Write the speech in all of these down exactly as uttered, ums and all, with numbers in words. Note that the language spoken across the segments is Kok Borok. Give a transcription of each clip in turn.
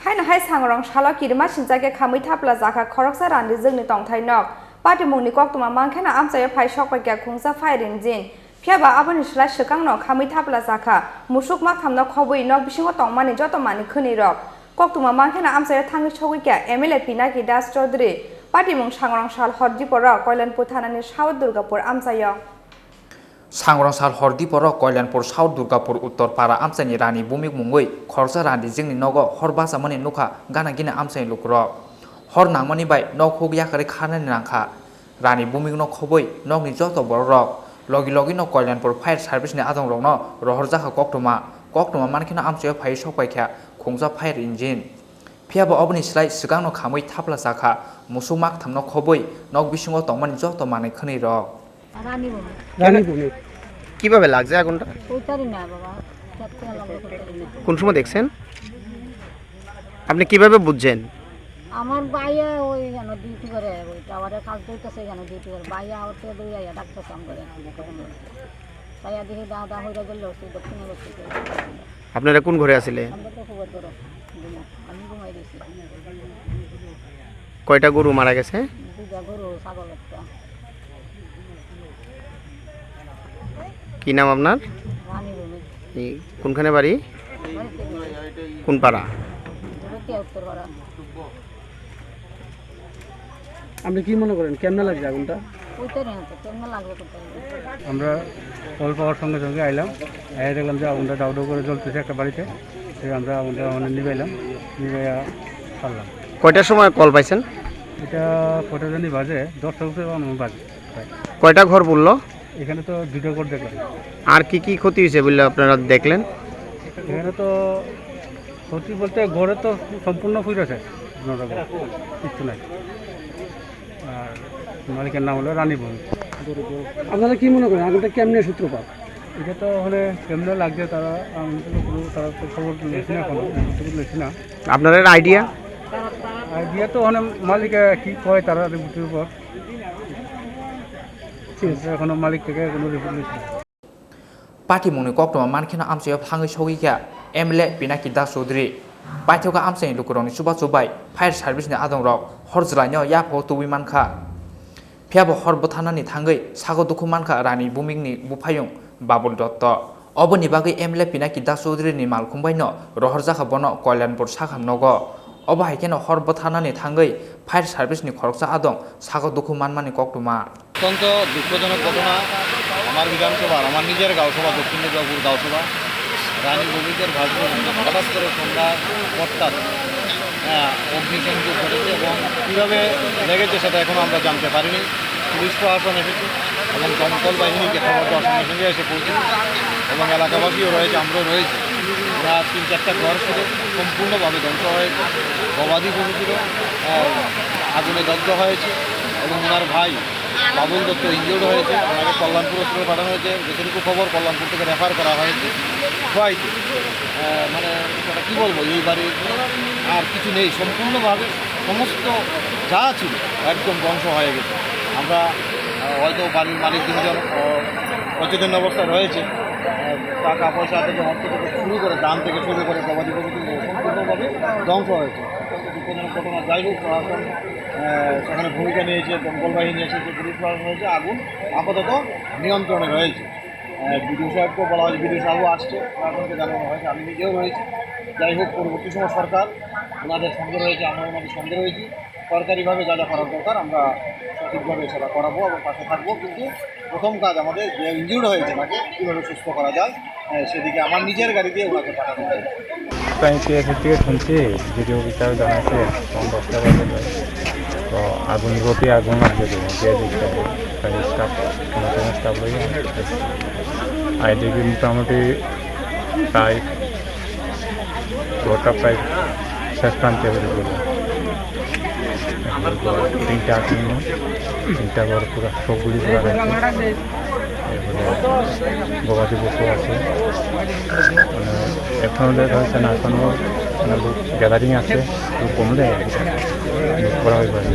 Haino hai sangrong salo kirima sinchakhe khamwi thapla jakha khoroksa randijwkni tongthai nok. Patimungni koktwma mankheno amchaio phai sokpaikha khungsa fire engine. Phiyaba aboni slai swkangno khamwi thapla jakha. Musuk makthamno khobwi nok bisingo tongmani joto manwi khwnwi rok. Koktwma mankheno amchaio thangwi sogwikha M L A Pinaki Das Chaudhary. Patimung sangrong sal hor diporo Koilanpur thanani South Durgapur amchaio. Sangrong sal hor diporo Koilanpur South Durgapur Uttor Para amchaini Rani Bumik mungwi khoroksa randijwkni nogo hor bachamani nukha gana gini amchaini lukurok. Hor nangmani bai nok huk yakarwi kharnani nangkha. Rani Bumikno khobwi nokni joto borokrok logi logino Koilanpur fire serviceni adongrokno rohorjakha koktwma. Koktwma mankheno amchaio phaiwi sokpaikha khungsa fire engine. Phiyaba oboni slai swkangno khamwi thapla jakha, musuk makthamno khobwi nok bisingo tongmani joto manwi khwnwi rok. রানী ভূমি। রানী ভূমি। কিভাবে লাগছে আগুনটা? কইতারি না বাবা, দেখতে লাগলো কইতারি না। কোন সময় দেখছেন? আপনি কিভাবে বুঝছেন? আমার ভাইয়া ওই যেন ডিউটি করে, ওই টাওয়ারে কাজ করতেছে, যেন ডিউটি করে। ভাইয়া ওর থেকে দূরে আইয়া ডাক্তার কাম করে। তাই দেখি দাদা হইরা গেল, সেই দক্ষিণে গেছে। আপনারা কোন ঘরে আছিলেন? আমরা তো খবর করো, ঘুমো। আমি ঘুমাই দিয়েছি। কয়টা গরু মারা গেছে? দুইটা গরু, ছাগল একটা। কি নাম আপনার? রানী ভূমি। এই কোনখানে বাড়ি? বাড়িতে গেছে। কোন পাড়া? এটা কি উত্তর পাড়া? আপনি কি মনে করেন, কেমনে লাগছে আগুনটা? ওইটাই না তো, কেমনে লাগবে কোথায়? আমরা কল পাওয়ার সঙ্গে সঙ্গে আইলাম, আইয়া দেখলাম যে আগুনটা দাউ দাউ করে জ্বলতেছে একটা বাড়িতে। তো আমরা আগুনটা মানে নিবাইলাম, নিবাইয়া ছাড়লাম। কয়টার সময় কল পাইছেন? এটা কয়টা জানি বাজে, দশটা উপরে বাজে প্রায়। কয়টা ঘর পুড়লো? এখানে তো দুটো ঘর দেখলাম। আর কি কি ক্ষতি হয়েছে বলে আপনারা দেখলেন? এখানে তো ক্ষতি বলতে ঘরে তো সম্পূর্ণ পুড়ে আছে, আপনারা ঘর, কিচ্ছু নাই। আর মালিকের নাম হলো রানী ভূমি। আপনারা কি মনে করেন, আগুনটা কেমনে সূত্রপাত? এটা তো মানে কেমনে লাগছে তারা, আমি তো কোনো, তারা তো খবর লইছি না, কোনো খবর লইছি না। আপনার আইডিয়া? আইডিয়া তো মানে মালিকে কি কয় তারা রিপোর্টের উপর। ঠিক আছে। এখনো মালিক থেকে কোনো রিপোর্ট নিচ্ছে না। Patimungni koktwma mankheno amchaio phangwi sogwikha M L A Pinaki Das Chaudhary. Paithago amchaini lukurokni chubachu bai fire serviceni adongrok hor jwlaino yaphao tubui mankha. Phiyabo hor bwtharnani thangwi sago dukhu mankha Rani Bumikni buphayung Babul Dotto. Oboni bagwi M L A Pinaki Das Chaudhary ni malkhung baino rohorjakha bono Koilanpur sakham nogo. Obo hai kheno hor bwtharnani thangwi fire service ni khoroksa adong sago dukhu manmani koktwma. অত্যন্ত দুঃখজনক ঘটনা। আমার বিধানসভার, আমার নিজের গাঁওসভা, দক্ষিণ দুর্গাপুর গাঁওসভা, রানী ববিদের ভাসভবনে হঠাৎ করে সন্ধ্যা সাতটার, আহ, অগ্নিসংযোগ ঘটেছে এবং কীভাবে লেগেছে সেটা এখনও আমরা জানতে পারিনি। পুলিশ প্রশাসন এসেছে এবং দমকল বাহিনীকে খবর দেওয়ার সঙ্গে সঙ্গে এসে পৌঁছেছে এবং এলাকাবাসীও রয়েছে, আমরাও রয়েছি। ওনার তিন চারটা ঘর ছিল, সম্পূর্ণভাবে ধ্বংস হয়েছে। গবাদি পশু ছিল, আহ, আগুনে দগ্ধ হয়েছে এবং ওনার ভাই বাবুল দত্ত ইনজিওর্ড হয়েছে, ওনাকে কল্যাণপুর হসপিটালে পাঠানো হয়েছে। যতটুকু খবর, কল্যাণপুর থেকে রেফার করা হয়েছে খোয়াইতে। আহ, মানে, সেটা কী বলবো, এই বাড়ির আর কিছু নেই, সম্পূর্ণভাবে সমস্ত যা ছিল একদম ধ্বংস হয়ে গেছে। আমরা, আহ, হয়তো বাড়ির মালিক দুজন, আহ, অচেতন অবস্থায় রয়েছে, আহ, টাকা পয়সা থেকে, অর্থ থেকে শুরু করে, ধান থেকে শুরু করে গবাদি পশু কিন্তু সম্পূর্ণভাবে ধ্বংস হয়েছে। অত্যন্ত দুঃখজনক ঘটনা। যাই হোক, প্রশাসন, আহ, সেখানে ভূমিকা নিয়েছে, দমকল বাহিনী এসেছে, পুলিশ প্রশাসন হয়েছে, আগুন আপাতত নিয়ন্ত্রণে রয়েছে। আহ, বিডিও সাহেবকেও বলা হয়েছে, বিডিও সাহেবও আসছে, প্রশাসনকে জানানো হয়েছে, আমি নিজেও রয়েছি। যাই হোক, পরবর্তী সময় সরকার, ওনাদের সঙ্গে রয়েছে, আমরা ওনাদের সঙ্গে রয়েছি। সরকারিভাবে যা যা করার দরকার আমরা সঠিকভাবে সেটা করাবো এবং পাশে থাকবো। কিন্তু প্রথম কাজ আমাদের যে ইনজিউর্ড হয়েছে তাকে কীভাবে সুস্থ করা যায়, আহ, সেদিকে আমার নিজের গাড়ি দিয়ে ওনাকে পাঠানো হয়েছে। আমি পিএসএফ থেকে শুনছি, ভিডিও বিচার জানাইছে, তখন দশটা বাজে প্রায়। তো আগুন, রোদে আগুন লাগছে তো, যে দেখতে হবে। তাই স্টাফ, কোনো কোনো স্টাফ লইয়া আইডিবি মোটামুটি প্রায় ঘরটা প্রায় শেষ প্রান্তে হয়ে গেল। এখন ঘর তিনটা আছে, তিনটা ঘর পুরো সবগুলি পুরো গেছে। এরপরে গবাদি পশু আছে, মানে, এখনো দেখা যাচ্ছে না, এখনো মানে গ্যাদারিং আছে, একটু কমলে আর কি করা হয়ে পারে।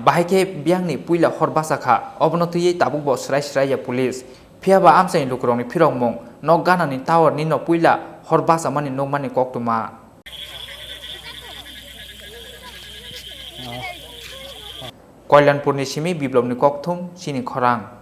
Bahai khe biyangni puila hor bachakha, obono twiwi tabukbo swrai swrai ya police. Phiyaba amchaini lukurokni phirokmung, nok ganani tower nino puila hor bachamani nukmani koktwma. Koilanpurni simi Biplobni kokthum chini khorang.